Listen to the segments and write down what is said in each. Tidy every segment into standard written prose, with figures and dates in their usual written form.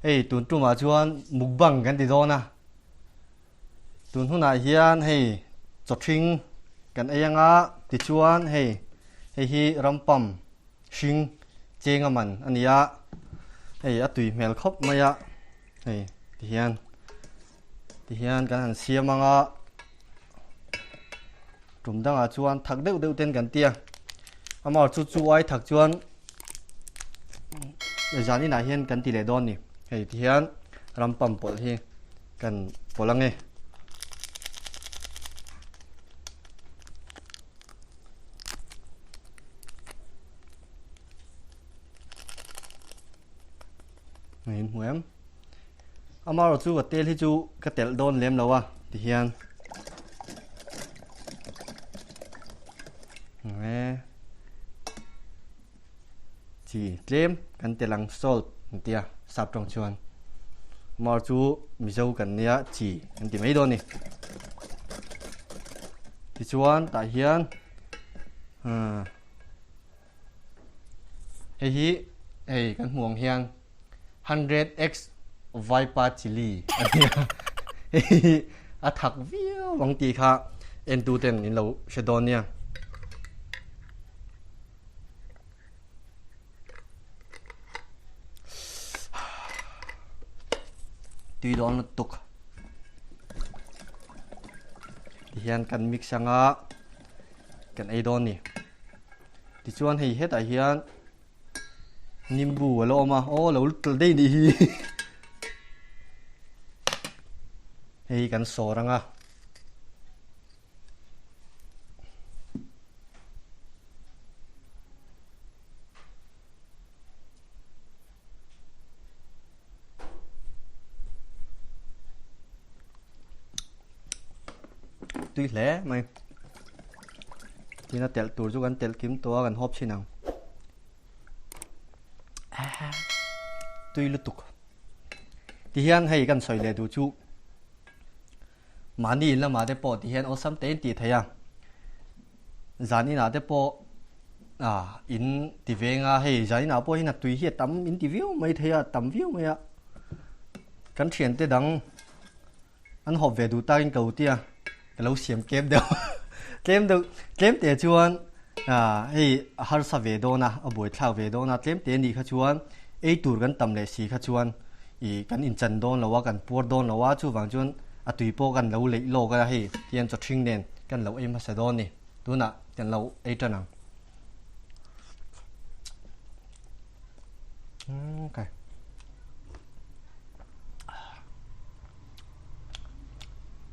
Hei tun tumah chuan mukbang kan ti dawn a, tun hunah hian hei chawthring kan ei anga tichuan hei hei hi rampam hring cheng a man a ni a, hei a tui hmel khawp mai a, hei tihian tihian kan han siam anga tum dangah chuan thak deuh deuh ten kan ti a amah chu chu ai thak chuan zaninah hian kan ti leh dawn ni hei ti hian ram pam pawlh hi kan pawlh ange in hmu em Amaherawh chu ka tel hi chu ka telh dawn lem lo a ti hian nge chi tlem kan tel ang salt an tia sap tawng chuan amaherawh chu mizo kan nia chi an ti mai dawn a ni tichuan tah hian ah hei hi hei kan hmuh ang hian. 100x Vaipa Chilli a ni a, hei hi a thak viau ang tih kha entu ten in lo hre dawn nia. Tui dawn lutuk. Tihian kan mix anga kan ei dawn ni. Tichuan hei hetah hian Nimbu a lo awm a, aw lo lut daih nih hi. Hei kan sawr ang a. Tui hle mai. Tin a telh tur chu kan telh kim tawh a kan hawp chhin ang. Tui lutuk. Ti hian hei kan sawi leh duh chu mahni in lamah te pawh ti hian awlsam te in tih theih a. Zan inah te pawh ah in ti veng a hei zan inah pawh hian a tui hi a tam in ti viau mai thei a tam viau mai a. Kan thiante dang An hawp ve duh takin ka uti a, ka lo siam tlem deuh tlem deuh tlem te chuan hei a harsa ve dawn a, a buaithlak ve dawn a, tlem te nih kha chuan ei tur kan tam leh si kha chuan ih kan inchan dawn lo a, kan puar dawn lo a, chuvang chuan a tui pawh kan lo leih lawk a hei tihian chawthring nen kan lo ei hmasa dawn a ni, tunah kan lo ei tan ang. Okay.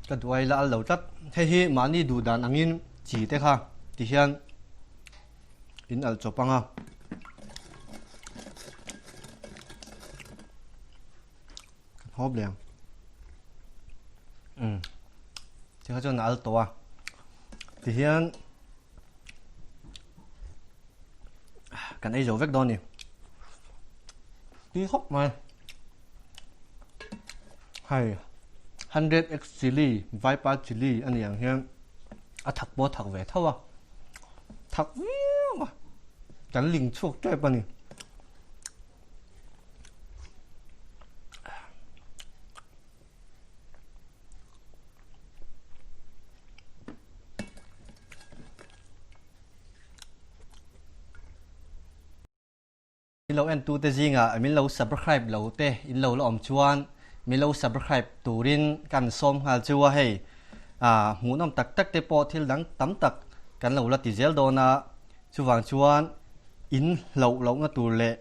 Ka duai la al lo tlat. Hei hi mahni duh dan angin chi te kha ti hian in al chawp anga. Kan hawp leh ang. Um. Ti kha chuan a al tawh a. Ti hian kan ei zo vek dawn ni. Tui khawp mai. Hei 100x chili vaipa chili a ni ang hian a thak pawh a thak ve tho a. Thak viau a. Kan ling chhuak tep a ni. Min lo entute zingah min lo subscribe lo te in lo la awm chuan min lo subscribe turin kan sawm nghal chu a hei hmuhnawm tak tak te pawh thil dang tam tak kan lo la ti zel dawn a chuvang chuan in hloh lohna tur leh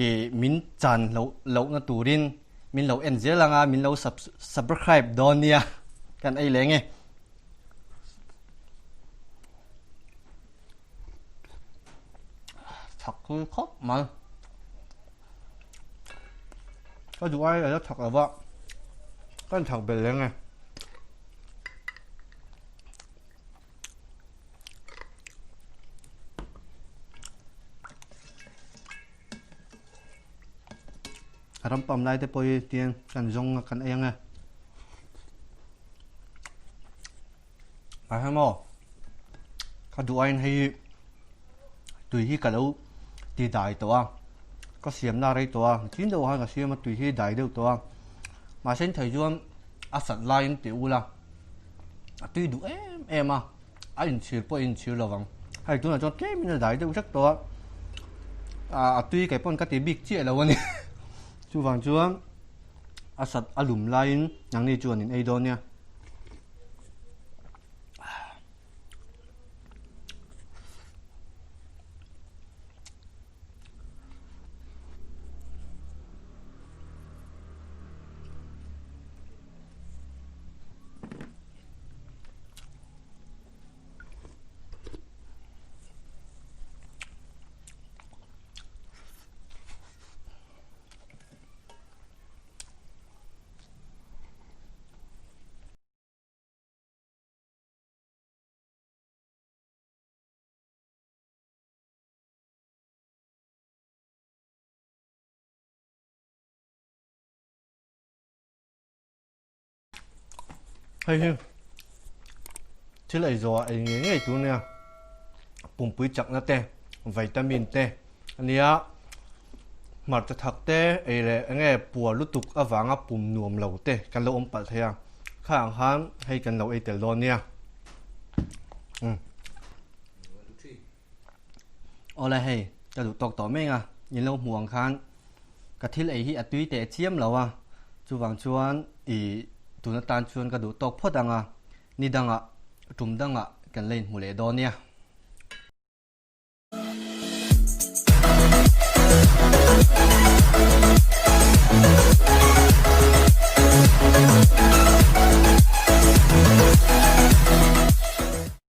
ih min chan hloh lohna turin min lo en zel anga min lo subscribe dawn nia kan ei leh nge. Thak thui khawp mai. Ka duh ai a la thak lova ka in thak belh leng e. A ram pam lai te pawh hi tiang kan zawng a kan ei ang e. A hei maw ka duh aiin hei tui hi ka lo ti dai tawh a. Ka siamna a rei tawh a, nichin deuh ah khan ka siam a tui hi dai deuh tawh a, mahse in thei chuan a sat laiin tih ula a tui duh em em a, a inchhir pawh a inchhir lo vang. Hei tunah chuan tlemin a dai deuh vek tawh a, ah a tui kei pawn ka ti bik chiah lo a ni. Chuvang chuan a sat a lum laiin nangni chuan in ei dawn nia. Hei hi thil ei zawh ah ei ngei ngei tur nia pumpui chakna te vitamin te ania hmarcha thak te ei leh eng nge puar lutuk avanga pum nuam lo te kan lo awm palh thei a kha ang khan hei kan lo ei tel dawn nia umm. Awle hei ka duh tawk tawh mek a in lo hmuh ang khan ka thil ei hi a tui teh chiam lo a chuvang chuan ih tun atan chuan ka duh tawk phawt ang a ni dangah tum dangah kan la inhmu leh dawn nia.